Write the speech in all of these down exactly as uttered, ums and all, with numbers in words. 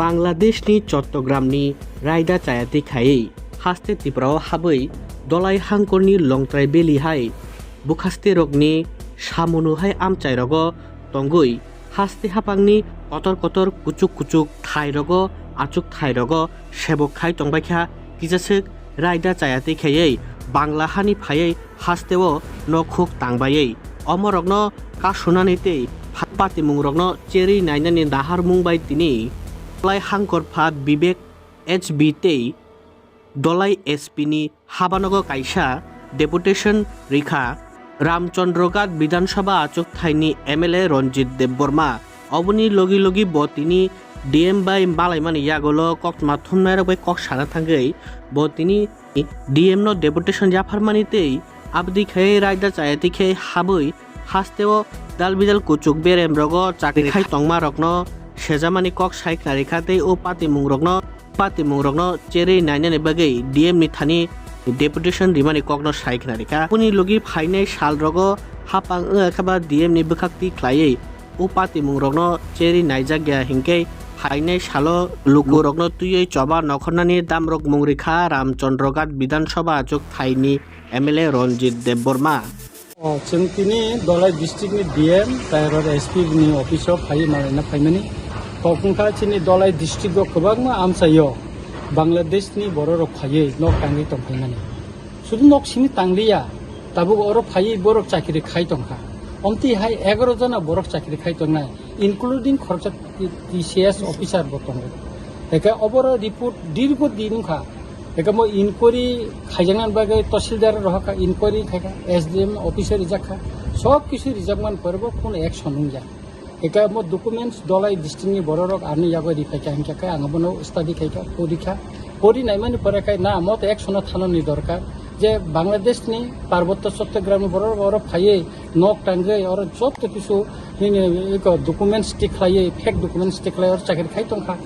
Bangladeshni Chottogramni raida chayatwi khaiwi haste Tripurao habwi Dolai hangkorni Longtrai Valley hai bwkhaste rokni samunu hai amchai rogo tongwi haste hapangni kotor kotor kuchuk kuchuk thai rogo achuk thai rogo sebok khai tongbaikha kisaswk raida chayatwi khaiwi Bangla hani phaiwi hasteo nokhuk tangbaiwi omorokno kasunani tei patimungrokno cherwi nainani naharmung bai tini Dolai hangkor pha Bibek H B tei Dolai S P ni habanogo kaisa deputation rikha Ramchandra Ghat Bidhan Sabha achuk thaini M L A Ranjit Debbarma. Oboni logi logi bo tini D M bai malaimani yagulo koktma thumnairok bai kok sana thangwi bo tini D M no deputation yapharmani tei abdi khai raida chayatwi khe habwi hasteo dal bidal kuchuk berem rogo chakri khai tongma rokno sejamani kok sai khna rikha tei o patimung rokno patimung rokno cherwi nainani bagwi D M ni thani deputation rimani kokno sai khna rikha. Aboni logi phainai sal rogo hapang wngkha ba D M ni bwkhak twi khlaiwi o patimung rokno cherwi naijak ya hinkhe phainai salo luku rokno twiwi choba nokhornani damrok mung rikha Ramchandra Ghat Bidhan Sabha achuk thaini M L A Ranjit Debbarma. O, chwng tini Dolai district ni D M tei oro S P ni office o phaiwi malaina phaimani. Kok wngkha chini Dolai district o kwbangma amchaio Bangladesh ni borok rok phaiwi nok tangwi tongphaimani. Sudu nok simi tangliya, tabuk oro phaiwi borok chakiri khai tongkha. Omtwi hai egaroh jona borok chakiri khai tongnai, including khoroksa T C S officer bo tongo. Eke oboro report dirgo din wngkha. Eke mo inquiry khaijaknani bagwi tahsildar rohorkha, inquiry khaikha, S D M officer rijakkha. Sob kisu rijakmani pore bo khun action wngya. Eke mo documents Dolai district ni bororok ani yago riphaikha hinkhe khe ang abono study khaikha, porikha. Pori naimani pore khe na mo to action o thanani dorkar. Je Bangladesh ni Parbotto Chottogram ni bororok oro phaiwi nok tangwi oro joto kisu nini eko documents tikhlaiwi, fake documents tikhlaiwi oro chakri khai tongkha.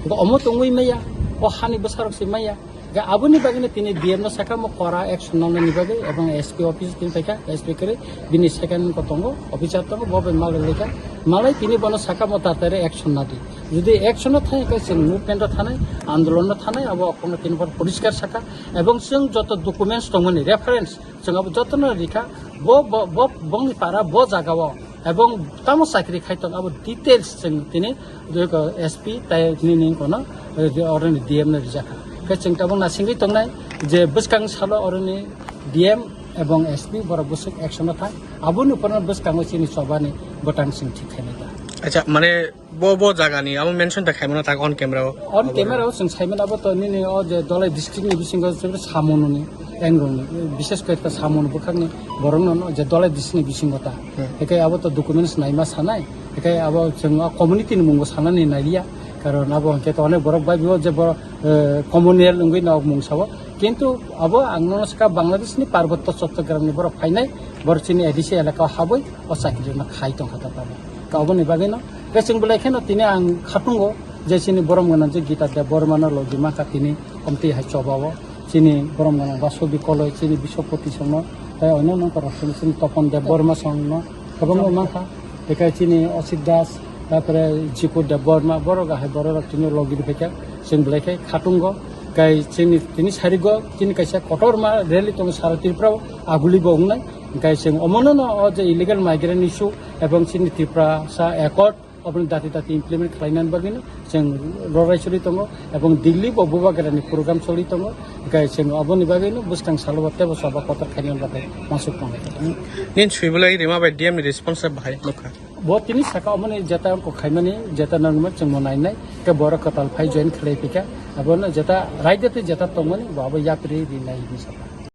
Eko omo tongwi maya, o hani bwsarok se maya. Ga aboni bagwino tini D M no saka mo kora action nalnani bagwi ebong S P office tini phaikha, S P kwrwi bini second ko tongo, officer tongo, bo bai malai lekha. Malai tini bono saka mo tatare action nadi. Jodi action no thai khe chwng movement o thanai, andolon no thanai, abo okongno tini por poriskar saka. Ebong chwng joto documents tongmani reference Chwng abo jotono rikha, bo, bo, bo, bongni para bo jagao ebong tamo chakri khai tong abo details chwng tini S P tai nini kono oroni D M no rijakha. Khe chwng tabuk nasingwi tongnai je bwskang salo oroni D M ebong S P borok bwswk action o thang aboni uporno bwskango chini chobani bwtang chwng thik khainai ta. Acha, mane Bo, bo jagani amo mention ta khaimano tak on camera o. On camera o chwng saimano abo to nini o je Dolai district ni bisingo je samununi engroni, bishes koi ta samun bwkhakni borok no je Dolai district ni bisingo ta. Hmm. Ekai abo to documents naima sanai, ekai abo chwng o community ni mungo sanani nailia, karon abo hwnkhe to onek borok bai bo je bo, eh, communal wngwi nok mung sao. Kintu abo ang nono saka Bangladesh ni Parbotto Chottogram ni borok phainai, borok chini A D C elaka o habwi o chakri no khai tongkha ta. Ka oboni bagwi no Khe chwng belai kheno tini ang khatungo je chini borom gwnang je Gita Debbarma no logi mankha tini omtwi hai choba o. Chini borom gwnang Basobi Koloi, chini Biswapati songno, tei onno nongkhor rok chini, chini Topon Debbarma songno kwbangma mankha. Tei khe chini Osik Das, tarpore Jiku Debbarma, borok ahai borok rok tini logi rwphaikha. Chwng belai khe khatungo. Kai chini tini sarigo chini kaisa kotorma rally tongo sara Tripura o, aguli bo wngnai. Kai chwng omono no o je illegal migrant issue ebong chini Tripura sa accord Oboni dati dati implement khlainani bagwino chwng rorai choli tongo, ebong Delhi bo Bubagrani program choli tongo, hwnkhe chwng oboni bagwino bwskang salo teibo choba kotor khainani bagwi uansuk tongo. Nini swi belai rima bai D M ni response bahai nukha. Bo tini saka oboni jeta kok khaimani jeta nangma chwngno nainai, khe borok kwtal phai join khlai phika, abono jeta raida tei jeta tongmani bo abo yapri rinai hinwi saka.